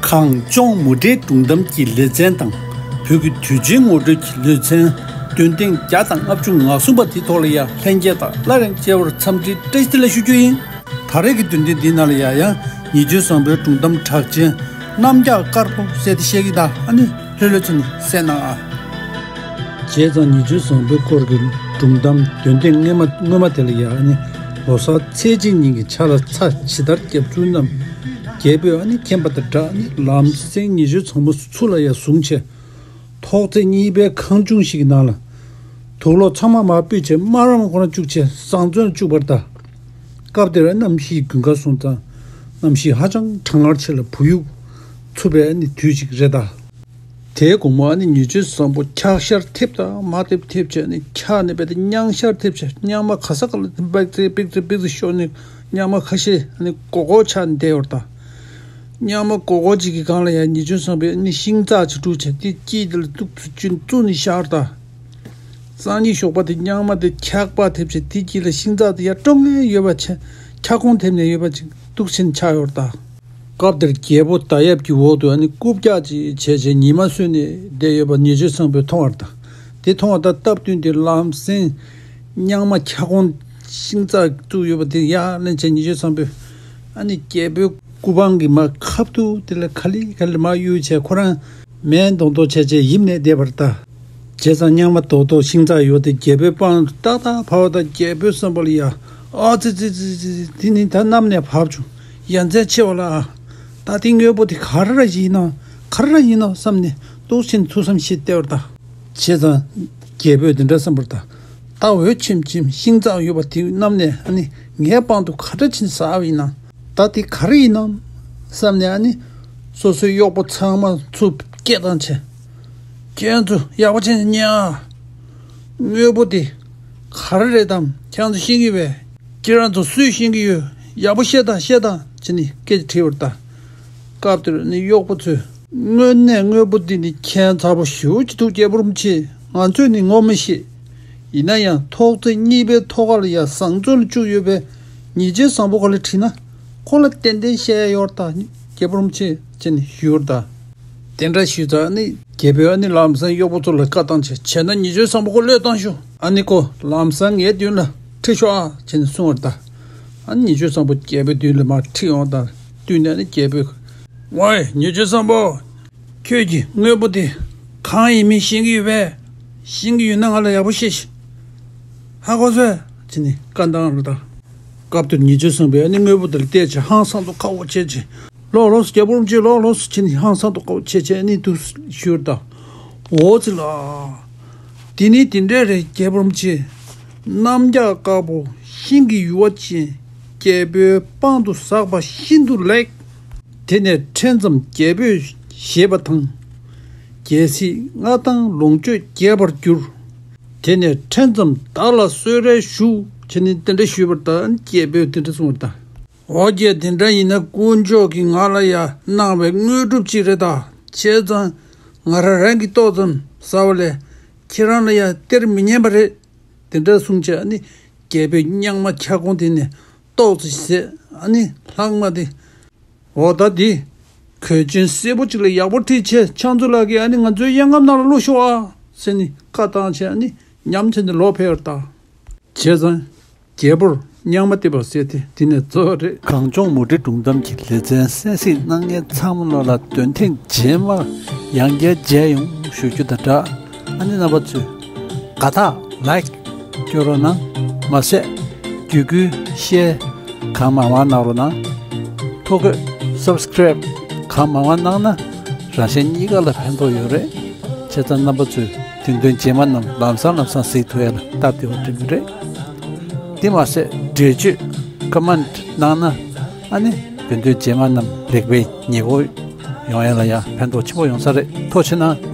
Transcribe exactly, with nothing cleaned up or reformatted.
གངས་ལྗོངས་མུ་འབྲེལ་སྒྲུང་གཏམ་གྱི་ལེ་ཚན་དང་། བོད་ཀྱི་དུས་ཆེན་ངོ་སྤྲོད་ཀྱི་ལེ་ཚན། འདོན་ཐེངས་བརྒྱ་དང་ལྔ་བཅུ་ང་གསུམ་པ་དེའི་ཐོག་ལ་ཡང་ལྷན་རྒྱས་དང་སླར་ཡང་མཇལ་བར་འཚམས་འདྲི་བཀྲ་ཤིས་བདེ་ལེགས་ཞུ་རྒྱུ་ཡིན། ད་རེས་ཀྱི་འདོན་ཐེངས་འདིའི་ནང་ལ་ཡང་ཡང་ཉི་གཅོད་བཟང་པོའི་སྒྲུང་གཏམ་གྲགས་ཅན་གནམ་བརྒྱ་དཀར་པོ་ཟེར་དེ་བཤད་ཀྱི་གདའ། ཨ་ནི་ལྷོད་ལྷོད་བྱས་ནས་གསན་གནང་ཨ། བྱས་ཙང་ཉི་གཅོད་བཟང་པོའི་སྐོར་གྱི་སྒྲུང་གཏམ་འདོན་ཐེངས་སྔོན་མ་སྔོན་མ་དེ་ལ་ཡང་ཨ་ནི་ལོ་གསར་ཚེས་གཅིག་ཉིན་གྱི་ཆ་ལ་ཚ་ཇི་ལྟར་རྒྱབ་ཚུལ་རྣམས་རྒྱལ་པོས་ཨ་ནི་མཁྱེན་པ་དང་སྦྲགས་ནི་ལམ་སེང་ཉི་གཅོད་བཟང་པོ་ཚུར་ལ་ཡང་བཟུང་བྱས། ཐོག་བརྩེགས་གཉིས་པའི་ཁང་ཆུང་ཞིག་གི་ནང་ལ། དུག་ལོག་ཚང་མ་མར་ཕུད་བྱས་དམར་རམ་ཁོ་ན་བཅུག་བྱས་བཟང་བཙོན་བཅུག་པར་གདའ། སྐབས་དེར་གནམ་གཤིས་དགུན་ཁ་སོང་ཙང་། གནམ་གཤིས་ཧ་ཅང་གྲང་ངར་ཆེ་ལ་བུ་ཡུག་འཚུབ་པའི་ཨ་ནི་དུས་ཤིག་རེད་གདའ། དེའི་དགོང་མོ་ཨ་ནི་ཉི་གཅོད་བཟང་པོ་འཁྱག་ཤར་ཐེབས་དང་མ་ཐེབས་ཐེབས་བྱས་ནས་འཁྱག་ནས་རྦད་དེ་གཉང་ཤར་ཐེབས་བྱས་གཉང་མ་ག་ས་ག་ལ་པིག་ཙི་པིག་ཙི་པིག་ཙི་ཤོར་ནས་གཉང་མ་ཁ་ཤས་ཨ་ནི་སྒོར་སྒོར་ཆགས་ནས་བསྡད་ཡོད་རེད་གདའ། གཉང་མ་སྒོར་སྒོར་ཅིག་གི་སྒང་ལ་ཡང་ཉི་གཅོད་བཟང་པོས་ཨ་ནི་ཤིང་ཙག་ཅིག་བཀྲུས་བྱས་དེ་དཀྱིལ་དེ་ལ་ཏུག་ཙི་ཅུན་བཙུགས་ནས་བཞག་རེད་གདའ། སང་ཉིན་ཞོགས་པ་དེ་གཉང་མ་དེ་འཁྱག་པ་ཐེབས་བྱས་དེ་དཀྱིལ་ལ་ཤིང་ཙག་དེ་ཡར་སྤྲོ་ངེས་ཡོད་པ་བྱས་འཁྱག་ཀོང་ཐེབས་ནས་ཡོད་པ་ཅིག་ཏུག་ཕྱིན་ཆགས་ཡོད་རེད་གདའ། སྐབས་དེར་རྒྱལ་པོ་མདའ་ཡབ་ཀྱི་འོག་ཏུ་ཨ་ནི་རྐུབ་བཀྱག་ཅིག་བྱས་བྱས་ཉི་མ་གསོས་ནས་བསྡད་ཡོད་པ་ཉི་གཅོད་བཟང་པོས་མཐོང་བ་རེད་གདའ། དེ་མཐོང་བ་དང་སྟབས་བསྟུན་ཏེ་ལམ་སེང་གཉང་མ་འཁྱག་ཀོང་ཤིང་ཙག་བཙུགས་ཡོད་པ་དེ་ཡར་ལེན་བྱས་ཉི་གཅོད་བཟང་པོས་ཨ་ནི་རྒྱལ་པོའི་སྐུ་པང་གི་མར་ཁ་ཐུག་དེ་ལ་ག་ལེ་ག་ལེ་མར་གཡུག་བྱས་ཁོ་རང་མལ་མདོག་མདོག་བྱས་བྱས་ཡིབ་ནས་བསྡད་པ་རེད་གདའ། བྱས་ཙང་གཉང་མ་རྡོག་རྡོག་ཤིང་ཙག་ཡོད་དེ་རྒྱལ་པོའི་པང་ཏག་ཏག་བབས་པ་དང་རྒྱལ་པོའི་བསམ་པ་ལ་ཡ། ཨ་ཙི་ཙི་ཙི་ཙི་ཙི། དེ་ནི་ད་གནམ་ནས་བབས་བྱུང་། ཡ་མཚན་ཆེ་བ་ལ་ཨ། ད་དེ་དངོས་པོ་དེ་ག་རེ་ར་ཡིན་ནམ། ག་རེ་ར་ཡིན་ནམ་བསམ་ནས་ཏོག་ཙམ་ཐུགས་བསམ་བཞེས་བསྡད་པ་རེད་ད། བྱས་ཙང་རྒྱལ་པོས་འདི་འདྲ་བསམ་པ་རེད་ད། ད་འོད་ཆེམ་ཆེམ་ཤིང་ཙག་ཡོད་པ་དེ་གནམ་ནས་ཨ་ནི་ངའི་པང་དུ་ག་འདྲ་ཕྱིན་ཟགས་པ་ཡིན་ནམ། ད་དེ་ག་རེ་ཡིན་ནམ་བསམ་ནས་ཨ་ནི་སོ་སོའི་གཡོག་པོ་ཚང་མ་ཚུར་སྐད་བཏང་བྱས། ཁྱེད་ཚོ་ཡག་པོ་བྱས་ནས་ཉན་ཨ། དངོས་པོ་དེ་ག་རེ་རེད་དམ་ཁྱེད་ཚོ་ཤེས་ཀྱི་ཡོད་པས། ཁྱེད་རང་ཚོ་སུས་ཤེས་ཀྱི་ཡོད། ཡག་པོ་བཤད་དང་བཤད་དང་བྱས་ནས་སྐད་ཆ་དྲིས་པ་རེད་ད། སྐབས་དེར་ནི་གཡོག་པོ་ཚོས་དངོས་གནས་དངོས་པོ་འདི་ནི་ཁྱད་མཚར་པོ་ཞེ་པོ་ཅིག་འདུག་རྒྱལ་པོ་རིན་པོ་ཆེ། ང་ཚོས་ནི་ངོ་མི་ཤེས། ཡིན་ན་ཡང་ཐོག་བརྩེགས་གཉིས་པའི་ཐོག་ཁ་ལ་ཡ་བཟང་བཙོན་བཅུག་ཡོད་པའི་ཉེས་ཆད་བཟང་པོ་ག་ལ་བྲིས་ན་ཁོང་ལ་ཏན་ཏན་བཤད་ཡ་ཡོད་རེད་ད་རྒྱལ་པོ་རིན་པོ་ཆེ་བྱས་ནས་ཞུས་པ་རེད་ད། དེ་འདྲ་ཞུས་ཙང་ནི་རྒྱལ་པོས་ཨ་ནི་ལམ་སང་གཡོག་པོ་ཚོ་ལ་བཀའ་བཏང་བྱས་བྱས་ན་ཉེས་ཆད་བཟང་པོ་ཁོ་བློས་བཏང་ཤོག་ཨ་ནི་ཁོ་ལམ་སང་ངའི་མདུན་ལ་ཁྲིད་ཤོག་ཨ་བྱས་ནས་གསུངས་པ་རེད་ད། ཨ་ནི་ཉེས་ཆད་བཟང་པོ་རྒྱལ་པོའི་མདུན་ལ་མར་ཁྲིད་ཡོང་དང་བསྟུན་ནས་ཨ་ནི་རྒྱལ་པོས། ཝའི་ཉེས་ཆད་བཟང་པོ། ཁྱོད་ཀྱིས་དངོས་པོ་དེ་གང་ཡིན་མིན་ཤེས་ཀྱི་ཡོད་པས། ཤེས་ཀྱི་ཡོད་ན་ང་ལ་ཡག་པོ་བཤད་ཤིག་ཧ་གོ་སོང་། ཅི་ནི་བཀའ་འདང་རུ་དང་། སྐབས་དེར་ཉེས་ཆད་བཟང་པོས་ཨ་ནི་དངོས་པོ་དེར་བལྟས་བྱས་ཧང་སང་དུ་ཁ་འོ་བྱས་བྱས། ལོག་ལོག་སོ་རྒྱལ་པོ་རིན་པོ་ཆེ་ལོག་ལོག་སོ་ཅི་ནི་ཧང་སང་དུ་ཁ་འོ་བྱས་བྱས་ཨ་ནི་དུ་ཞུར་དང་། འོ་ཙི་ལ། དེ་ནི་དེ་འདྲས་རེད་རྒྱལ་པོ་རིན་པོ་ཆེ། གནམ་བརྒྱ་དཀར་པོ་ཤིང་གི་ཡུ་བ་ཅན། རྒྱལ་པོའི་པང་དུ་ཟགས་པ་ཤིན་ཏུ་ལེགས། དེ་ནས་ཕྲན་ཙམ་རྒྱལ་པོས་བཞེས་པ་དང་། རྒྱལ་སྲིད་མངའ་ཐང་ལོངས་སྤྱོད་རྒྱས་པར་གྱུར། དེ་ནས་ཕྲན་ཙམ་བདག་ལ་གསོལ་རས་ཞུ། བྱས་ནས་དེ་འདྲ་ཞུས་པར་ད་རྒྱལ་པོས་དེ་འདྲ་གསུངས་པར་ད། འོ་རྒྱལ་དེ་འདྲ་ཡིན་ན་དཀོན་མཆོག་གིས་ང་ལ་ཡང་གནང་བའི་དངོས་གྲུབ་ཅིག་རེད་ད། བྱས་ཙང་ང་རང་རང་གིས་ཏོག་ཙམ་ཟ་བ་ལས་ཁྱེད་རང་ལ་ཡང་སྟེར་མི་ཉན་པ་རེད། དེ་འདྲ་གསུངས་བྱས་ཨ་ནི་རྒྱལ་པོས་གཉང་མ་འཁྱག་ཀོང་དེ་ནས་ཏོག་ཙམ་བཟས་ཨ་ནི་ལྷག་མ་དེ། འོ་ད་འདི་གོས་ཆེན་སེར་པོ་ཅིག་ལ་ཡག་པོ་བྲིས་བྱས་ཕྱག་མཛོད་ལགས་ཀྱིས་ཨ་ནི་ང་ཚོའི་གཡང་འགྲམ་ནང་ལ་བླུགས་ཤོག་ཨ་ཟེར་ནས་བཀའ་བཏང་བྱས་ཨ་ནི་ཉམས་བྱས་ནས་ལོག་ཕེབས་པར་གདའ། བྱས་ཙང་། རྒྱལ་པོར་གཉང་མ་སྟེར་བ་ཟེར་དེ་འདི་ནས་གཙོ་བོ་རེད། གངས་ལྗོངས་མུ་འབྲེལ་སྒྲུང་གཏམ་གྱི་ལེ་ཚན་གསན་གཟིགས་གནང་མཁན་ཚང་མ་ལོ་ལ་འདོན་ཐེངས་རྗེས་མར་ཡང་བསྐྱར་མཇལ་ཡོང་ཞུ་རྒྱུ་དང་སྦྲགས། ཨ་ནི་རྣམ་པ་ཚོས་དགའ་རྟགས་ལའིཀ་སྐྱོན་རོགས་གནང་། མ་ཟད་བརྒྱུད་སྐུལ་ཤེར་གང་མང་མང་གནང་རོགས་གནང་། ཐོ་འགོད་སབ་སི་ཀ་རེབ་གང་མང་མང་གནང་ན་རང་གཞན་གཉིས་ཀ་ལ་ཕན་ཐོགས་ཡོད་རེད། བྱས་ཙང་རྣམ་པ་ཚོས་དེ་འདོན་རྗེས་མ་རྣམས་ལམ་སང་ལམ་སང་གཟིགས་ཐུབ་ཡ་ལ་སྟབས་བདེ་བོ་བསྐྲུན་གྱི་རེད། དེ་མ་ཟད་འགྲེལ་བརྗོད་ཀོ་མེན་ཊི་གནང་ན་ཨ་ནི་དེ་འདོན་རྗེས་མ་རྣམས་ལེགས་པའི་ཉེས་འགོ་ཡོང་ཡ་ལ་ཡང་ཕན་ཐོགས་ཆེན་པོ་ཡོང་ས་རེད། ཐུགས་རྗེ་གནང་།